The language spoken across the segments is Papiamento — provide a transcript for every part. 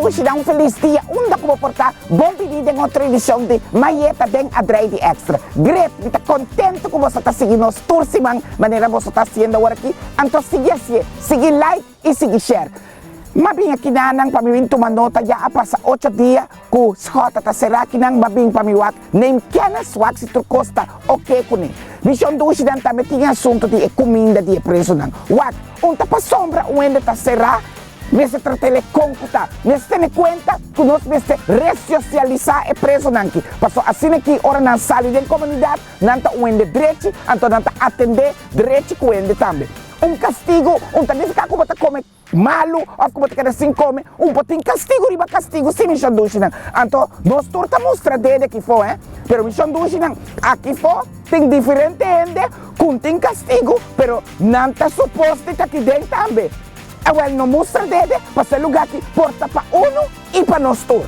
dushi nan un felis dia unda ku bo por ta. Bon bini den otro edishon di Mayeta den Adrei di Extra. Great! Mi ta kontentu ku boso ta sigui nos tur siman manera boso ta hasiendo aworakí. Anto sigui hasié, sigui like i sigui share. M'a bin aki nanan pa mi bin tuma nota ya a pasa ocho dia ku Schota ta será akinan m'a bin pa mi wak neem kennis wak si tur kos ta oke kuné. Mishon dushinan tambe tin e asuntu di e kuminda di e presonan. Wak, un ta pasobra un hende ta será mester trat'el e kon ku ta. Mester tene kuenta ku nos mester resosialisá e presonan aki pasobra asina ki ora nan sali den komunidat nan ta un hende drechi anto nan ta atendé drechi ku hende tambe. Un kastigu un ta nifiká ku bo ta kome. Malu òf ku bo ta keda sin kome, un por tin kastigu riba kastigu si mi shon dushinan. Anto nos tur ta mustra dede aki fo, eh. Pero mi shon dushinan, aki fo tin diferente hende ku tin kastigu, pero nan ta supos di ta aki den tambe. Awèl no mustra dede, pasobra e lugá aki por ta pa unu i pa nos tur.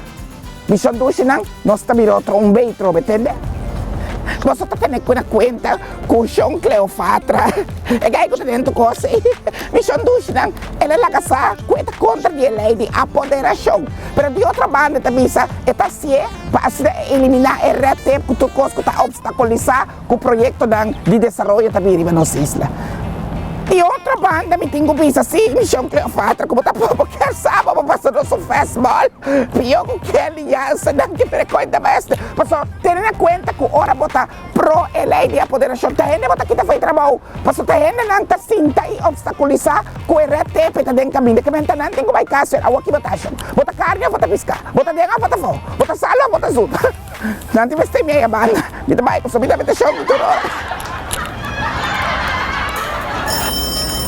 Mi shon dushinan, nos ta bira otro un bei trobe, tende? Boso ta tene na kuenta ku shon Cleofatra, e gai ku ta den tur kos ei. Mi shon dushinan, el a laga sa ku e ta kontra di e lei di apoderashon. Pero di otro banda e ta bisa e ta hasié pa asina e eliminá e red tape ku tur kos ku ta opstakulisá ku proyektonan di desaroyo ta bini riba nos isla. Di otro banda mi tin ku bisa si Mishon Cleofatra ku bo ta por bo kier sa bo pasa nos un fastball pio ku Kenley Jansen nan ke mira koe ta beste. Pasobra tene na kuenta ku ora bo ta pro e lei di apoderashon ta hende bo ta kita for e trabou. Pasobra ta hendenan ta sinta i opstakulisá ku e red tape ta den kaminda ke menta nan tin ku bai kas fer. Awor ki bo ta hashon? Bo ta karni òf bo ta piská? Bo ta den òf bo ta afó? Bo ta salu òf bo ta zuta? Nan tin mester mi aya banda. Mi ta bai pasobra mi ta habitashon di tur ora.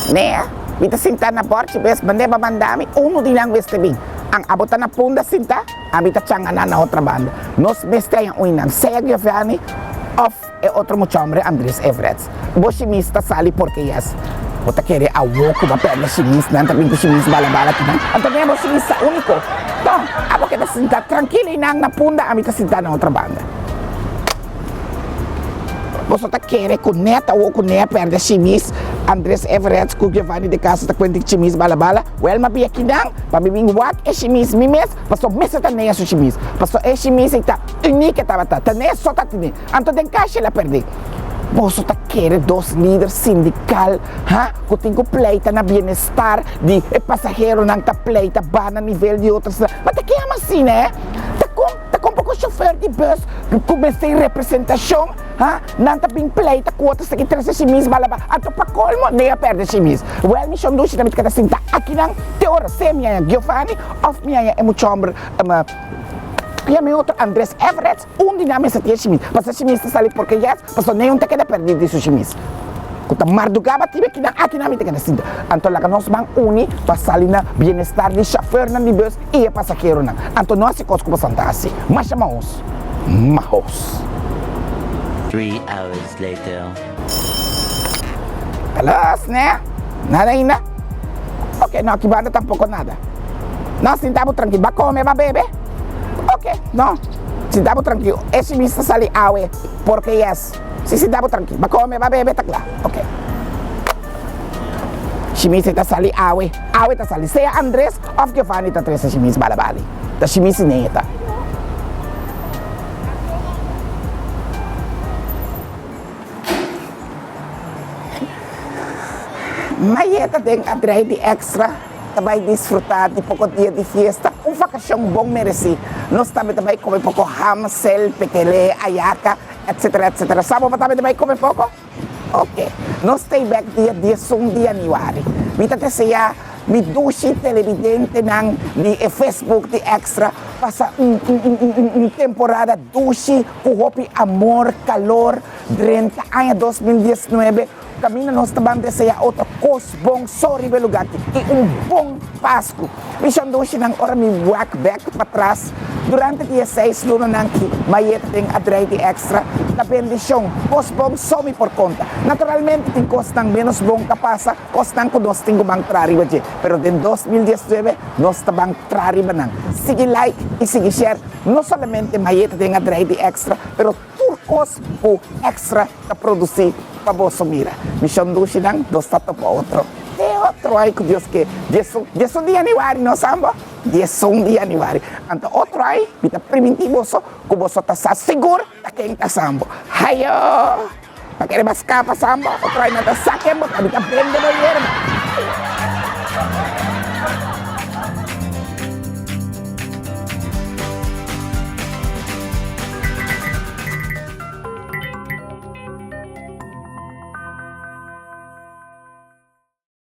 Nea, mi ta sinta na bòrchi bes band'e ba manda mi, unu di nan mester bin. An abo ta na punda sinta, ami ta changa nan na otra banda. Nos mester haña un nan, sea Giovanni òf e otro mucha hombre Andres Everets. Bo shimis ta sali porque yes. Bo ta kere awo ku bo a perde shimis, nan ta bin ku shimis bala bala kinan. Anto den bo shimis ta uniko. No, abo keda sinta trankil einan na punda, ami ta sinta na otro banda. Boso ta kere ku net awo ku ne a perde shimis, Andres Everets ku Giovanni de Castro ta kuenti shimis bala bala? Wel ma bia kinan pa mi bin wak e shimis mi mes, paso mester ta nea su shimis. Paso e shimis ei ta unike tabata, ta nea so ta tene. Anto den kasha el a perdé. Boso ta kere dos lider sindikal, ha, ku tin ku pleita na bienestar di e pasaheronan ta pleita ba na nivel di otro sra. Ma ta ke ama asina, eh? Ta kon, ta kon poko shofer di bus ku mester representashon, ha, nan ta bin pleita ku otro esaki trese shimis balaba. Anto pa kolmo den a perde shimis. Wèl mi shon dushi ta mi ta keda sinta akinan te ora sea mi haña Giovanni òf mi haña e muchòmber, yama e otro Andres Everett. Un di nan mester tin e shimis. Pasobra e shimis ta sali porque yes, pasobra neun ta keda perdi di su shimis. Ku ta mardugá batiba kinan akinan mi ta keda sinta. Anto laga nos ban uni pa sali na bienestar di shafernan di bus i e pasaheronan. Anto no hasi kos ku boso ta hasi. Masha mahos. Mahos. Three hours later. Alos, ne? Nada ainda? Ok, no, aki banda tampoco nada. No, sinta bo trankil. Ba come, ba bebe? Ok, no. Sinta bo trankil. E shimis ta sali awe, porque yes. Si, sinta bo trankil. Ba come, ba bebe, ta kla. Ok. Shimis ei ta sali awe. Awe ta sali. Sea Andres of Giovanni ta trese shimis bala bali. Ta shimis i neye ta. Mayeta den a drei di extra ta bai disfruta di poko dia di fiesta, un vakashon bon meresi. Nos tambe ta bai kome poko ham, sel, pekele, ayaka, etc. Etc. Sa bo pa tambe ta bai kome poko? Ok. Nos stay bek dia diesun di januari. Mi ta desea mi dushi televidentenan di e Facebook di Extra pasa un un temporada dushi ku hopi amor, kalor drenta aña 2019 kaminda nos ta ban desea otro kos bon so riba e lugar aki i un bon Pasku. Mi shon dushinan ora mi wak bek patras durante di e seis lunanan ki Mayet den a drei di Extra ta bendishon. Kos bon so mi por konta. Naturalmente tin kosnan menos bon ta pasa, kosnan ku nos tin ku ban tra riba dje, pero den 2019 nos ta ban tra riba nan. Sigui like i sigui share no solamente Mayet den a drei di Extra, pero tur kos ku Extra ta produsí pa boso mira. Mi shon dushinan, nos ta topa otro. Te otro ai ku Dios ke. Diesun, diesun di yanüari nos ambo. 11 di yanüari. Anto otro ai mi ta primintí boso ku boso ta sa sigur ta ken ta Sambo. Hayo! Pa kere mas kapa Sambo, otro ai nan ta sa ken bo ta, mi ta bende bo yerba.